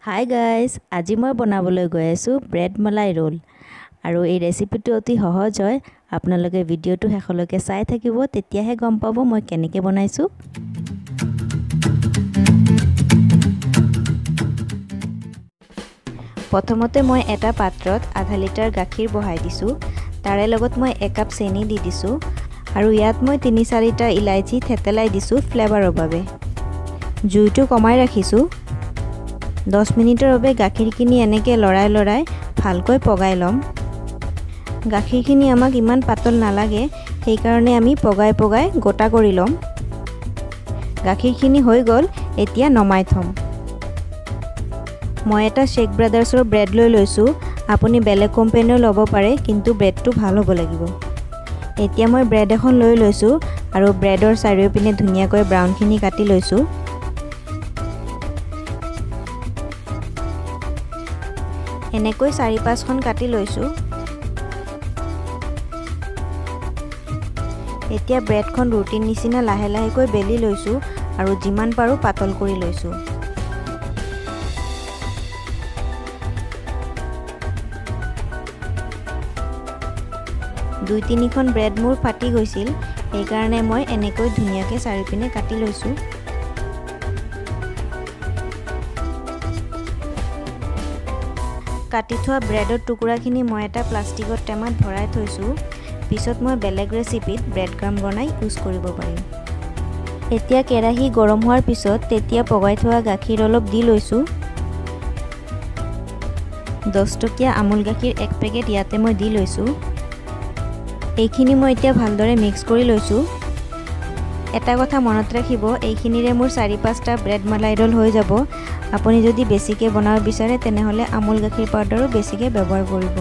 Hi guys, আজি মই বনাবলৈ গৈ আছোঁ ব্ৰেড মলাই ৰোল। আৰু এই ৰেচিপিটো অতি সহজ হয়। আপোনালোকে ভিডিঅ'টো শেষলৈকে চাই থাকিব, তেতিয়াহে গম পাব মই কেনেকৈ বনাইছোঁ। প্ৰথমতে মই এটা পাত্ৰত আধা লিটাৰ গাখীৰ বহাই দিছোঁ। তাৰে লগত মই একাপ চেনি দি দিছোঁ আৰু ইয়াত মই 3-4টা ইলাচি থেতেলাই দিছোঁ ফ্লেভাৰৰ বাবে। জুইটো কমাই ৰাখিছোঁ। 10 মিনিটৰ বাবে গাখীৰখিনি এনেকৈ লৰাই লৰাই ভালকৈ পগাই ল'ম। গাখীৰখিনি আমাক ইমান পাতল নালাগে, সেইকাৰণে আমি পগাই পগাই গোটা কৰি ল'ম। গাখীৰখিনি হৈ গ'ল, এতিয়া নমাই থ'ম। মই এটা শ্বেক ব্ৰাদাৰ্ছৰ ব্ৰেড লৈ লৈছোঁ। আপুনি বেলেগ কোম্পেনীও ল'ব পাৰে, কিন্তু ব্ৰেডটো ভাল হ'ব লাগিব। এতিয়া মই ব্ৰেড এখন লৈ লৈছোঁ আৰু ব্ৰেডৰ চাৰিওপিনে ধুনীয়াকৈ ব্ৰাউনখিনি কাটি লৈছোঁ। এনেকৈ 4-5খন কাটি লৈছোঁ। এতিয়া ব্ৰেডখন ৰুটিৰ নিচিনা লাহে লাহেকৈ বেলি লৈছোঁ আৰু যিমান পাৰোঁ পাতল কৰি লৈছোঁ। 2-3খন ব্ৰেড মোৰ ফাটি গৈছিল, সেইকাৰণে মই এনেকৈ ধুনীয়াকৈ চাৰিওপিনে কাটি লৈছোঁ। কাটি থোৱা ব্ৰেডৰ টুকুৰাখিনি মই এটা প্লাষ্টিকৰ টেমাত ভৰাই থৈছোঁ। পিছত মই বেলেগ ৰেচিপিত ব্ৰেড ক্ৰাম বনাই ইউজ কৰিব পাৰিম। এতিয়া কেৰাহী গৰম হোৱাৰ পিছত তেতিয়া পগাই থোৱা গাখীৰ অলপ দি লৈছোঁ। 10 টকীয়া আমুল গাখীৰ 1 পেকেট ইয়াতে মই দি লৈছোঁ। এইখিনি মই এতিয়া ভালদৰে মিক্স কৰি লৈছোঁ। এটা কথা মনত ৰাখিব, এইখিনিৰে মোৰ 4-5টা ব্ৰেড মলাই ৰোল হৈ যাব। আপুনি যদি বেছিকৈ বনাব বিচাৰে তেনেহ'লে আমুল গাখীৰ পাউডাৰো বেছিকৈ ব্যৱহাৰ কৰিব।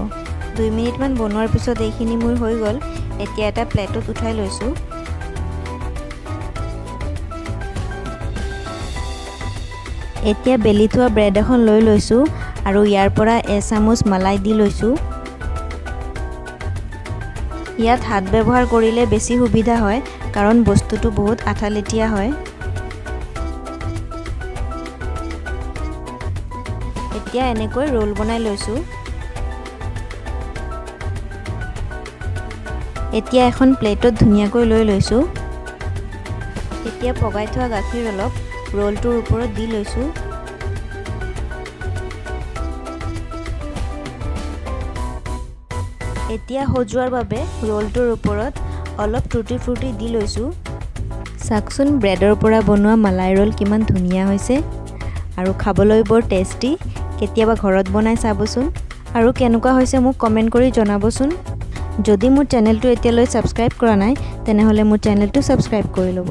2 মিনিটমান বনোৱাৰ পিছত এইখিনি মোৰ হৈ গ'ল। এতিয়া এটা প্লেটত উঠাই লৈছোঁ। এতিয়া বেলি থোৱা ব্ৰেড এখন লৈ লৈছোঁ আৰু ইয়াৰ পৰা এচামুচ মলাই দি লৈছোঁ। ইয়াত হাত ব্যৱহাৰ কৰিলে বেছি সুবিধা হয়, কাৰণ বস্তুটো বহুত আঠালেতীয়া হয়। এতিয়া এনেকৈ ৰোল বনাই লৈছোঁ। এতিয়া এখন প্লেটত ধুনীয়াকৈ লৈ লৈছোঁ। এতিয়া পগাই থোৱা গাখীৰ অলপ ৰোলটোৰ ওপৰত দি লৈছোঁ। এতিয়া সজোৱাৰ বাবে ৰোলটোৰ ওপৰত অলপ টুটি ফ্ৰুটি দি লৈছোঁ। চাওকচোন, ব্ৰেডৰ পৰা বনোৱা মলাই ৰোল কিমান ধুনীয়া হৈছে আৰু খাবলৈ বৰ টেষ্টি। কেতিয়াবা ঘৰত বনাই চাবচোন আৰু কেনেকুৱা হৈছে মোক কমেণ্ট কৰি জনাবচোন। যদি মোৰ চেনেলটো এতিয়ালৈ ছাবস্ক্ৰাইব কৰা নাই, তেনেহ'লে মোৰ চেনেলটো ছাবস্ক্ৰাইব কৰি ল'ব।